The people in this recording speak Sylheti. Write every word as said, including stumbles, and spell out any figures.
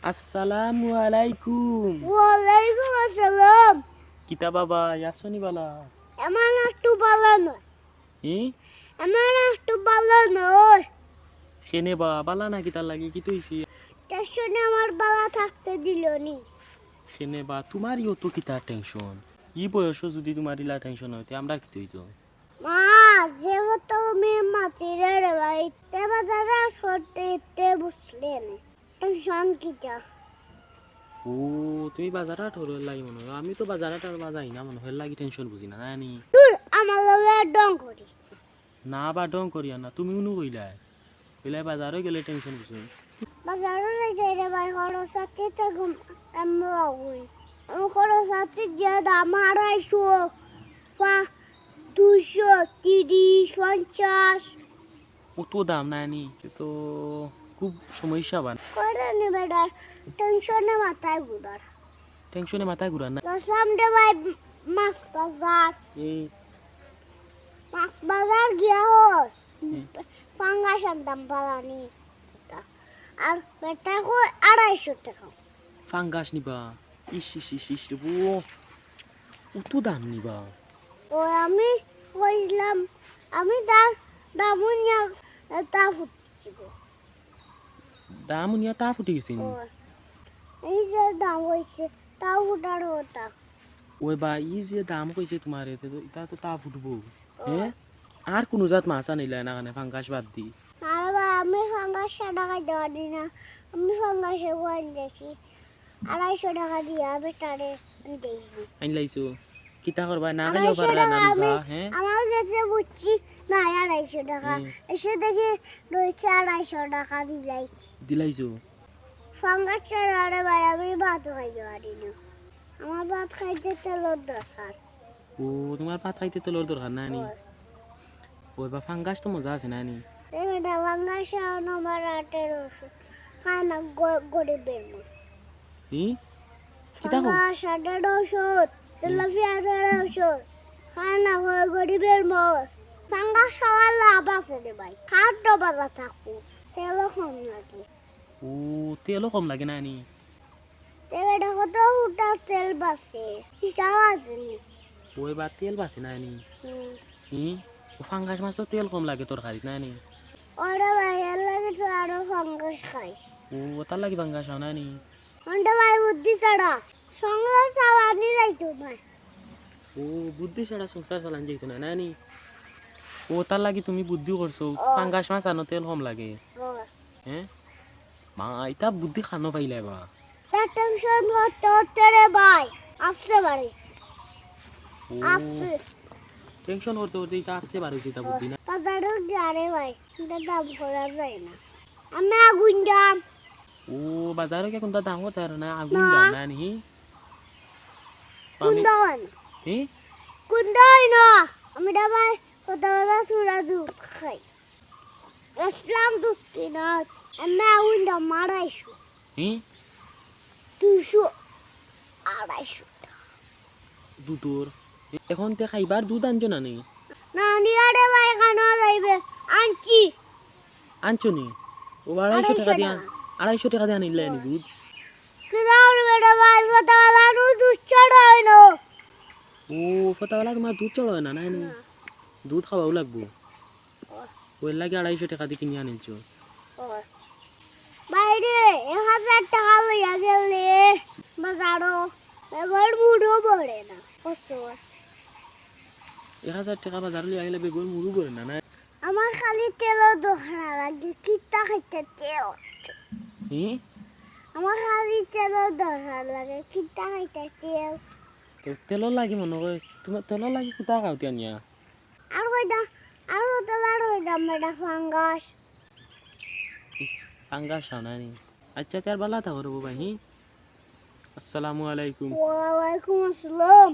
আসসালামু আলাইকুম। ওয়ালাইকুম আসসালাম। কিতা বাবা, আছো নি বালা? আমার একটু বালা নয়। হি? আমার একটু বালা নয়। কেনে বা, বালা না কিতার লাগি, কিতা অইছে? টেনশনে আমার বালা থাকতে দিল নি। কেনে বা, তুমার ইও তো কিতা টেনশন? ই বয়সো যুদি তুমার ইলা টেনশন অয়, তে আমরার কিতা অইতো? মা, যে মতো মেয়ে মাতিরে রে ভাই, তে বাজারে সরতে ইতে বুঝলে নে। টেনশন কিতা? ও, তুমি বাজার হাট করো এর লাগি মনো অয়। আমি তো বাজার হাট আর বাজাই না মনো অয়, এর লাগি টেনশন বুঝি না, নানি? দূর, আমার লগে ঢং করিস না। না বা, ঢং করিয়ার না, তুমি উনু কইলায়। কইলায় বাজারো গেলে টেনশন বুঝো। বাজারো যাই রে ভাই, খরচ আছে তো ঘুম, এমন অই। খরচ আছে যে দাম আড়াইশো, পা-, দুইশো, তিরিশ, পঞ্চাশ। অত দাম নানি, তে তো খুব সমস্যা বান। করে নি বেটা, টেনশনে মাথায় ঘুরার। টেনশনে মাথায় ঘুরার না? গেছিলাম রে ভাই মাছ বাজার। এই মাছ বাজার গিয়া হয়। হুম। পাঙ্গাস আনতাম পালানি। আর বেটা কয় আড়াইশো টেকা। ফাঙ্গাস নিবা? ইস, ইস, ইস, ইস রে বো, অত দাম নিবা? তো আমি কইলাম, আমি তার দামুনিয়া তা ফুটছি গো। দাম উনিয়া তা ফুটি গেছে নি? ও, এই যে দাম হইছে, তা ফুটার কথা। ওই বা, ই যে দাম কইছে তুমারে, তে তো, ইতা তো তা ফুটবো। হ্যাঁ? আর কুনু জাত মাছ আনিলায় না কেনে, ফাঙ্গাস বাদ দি? আরে ভাই, আমি ফাঙ্গাস ছাড়া খাইতে পারি না। আমি ফাঙ্গাস এগু আনতেছি। আড়াইশো টেকা দিয়া বেটারে আনতেছি। আইনলাইছো? কিতা করবা? না খাইও পারলা না রোজা, হ্যাঁ? আমার গেছে বুঝছি না আড়াইশো টেকা। হুম। এসে দেখি রয়েছে আড়াইশো টেকা দিলাইছি। দিলাইছো? ফাঙ্গাস ছাড়া রে ভাই, আমি ভাত খাইতে পারি না। আমার ভাত খাইতে তেলর দরকার। ও, তুমার ভাত খাইতে তেলর দরকার নানি? ওই বা, ফাঙ্গাস তো মজা আছে নানি? এই বেটা, ফাঙ্গাস আমার আটের ওষুধ। খায় না গ-, গরিবের মা। ই? কিতা কও? ফাঙ্গাস আটের ওষুধ, তেলাপিয়া আটের ওষুধ। খায় না হয় গরিবের মস। ফাঙ্গাস খাওয়ার লাভ আছে রে ভাই। খাওয়ার তো বালা থাকবো। তেলও কম লাগে। ও, তেলও কম লাগে নানি? তে বেটা কত ফুটা তেল বাঁচে, হিসাব আছে নি। ওই বা, তেল বাঁচে নানি? হুম। ই? ও, ফাঙ্গাস মাছ তো তেল কম লাগে তরকারিত নানি? ওরে ভাই, এর লাগে তো আরো ফাঙ্গাস খাই। ও, তার লাগি ফাঙ্গাস খাও নানি? ওটা ভাই বুদ্ধি ছাড়া। সঙ্গে চালানি যাইতো ভাই। ও, বুদ্ধি ছাড়া সংসার চালান যাইতো না, নানি? ও, তার লাগি তুমি বুদ্ধি করছো, ফাঙ্গাস মাছ আনো তেল কম লাগে। ও। হ্যাঁ? মা, ইতা বুদ্ধি খানো পাইলে বা? তার টেনশন করতে করতে রে ভাই, আপসে বাড়াইছি। ও, আপসে। টেনশন করতে করতে ইতা আপসে বাড়াইছে ইতা বুদ্ধি না? বাজারো গিয়া রে ভাই, এটা দাম করা যায় না। আমি আগুন দাম। ও, বাজারো গিয়া কুনটা দাম করতে পারো না, আগুন না। দাম নানি? কোন দাম? হি? কোন দাম না? আমি রে ভাই, কত বেলা চুড়া দুধ খাই। ইসলাম দুধ কিনা, আমি আগুন দাম আড়াইশো। হি? দুশো, আড়াইশো। দুধর? এখন তে খাইবার দুধ আনছো না নি? না, নিয়ারে ভাই, খানো যাইবে। আনছি। আনছো নি? ও, আড়াইশো টেকা দিয়া, আড়াইশো টেকা দিয়া আনিলে নি দুধ? কিনা রে বেটা ভাই, ফতাওয়ালা নু দুধ ছাড়া হয় না। ও, ফতাওয়ালা তুমার দুধ চড়া হয় না, নানি? দুধ খাওয়াও লাগবো। ওর লাগি আড়াইশো টেকা দি কিনি আনিছো। ও। বাইরে এক হাজার টেকা লইয়া গেলে বাজারো, এগর মুড়ো ভরে না। কসর। এক হাজার টেকা বাজারো লইয়া গেলে বেগর মুড়ো ভরে না, না? আমার খালি তেলর দরকার লাগে, কিতা খাইতে তেল। হি? আমার খালি তেলর দরকার লাগে, কিতা খাইতে তেল। তো তেলর লাগি মনো করে, তুমার তেলর লাগি কুতা খাওতে আনিয়া? আর কইতা, আর কত বার কইতাম বেটা ফাঙ্গাস। ফাঙ্গাস খাও না নি? আচ্ছা, তে আর বালা থাকো রে বাবা, হি? আসসালামু আলাইকুম। ওয়ালাইকুম আসসালাম।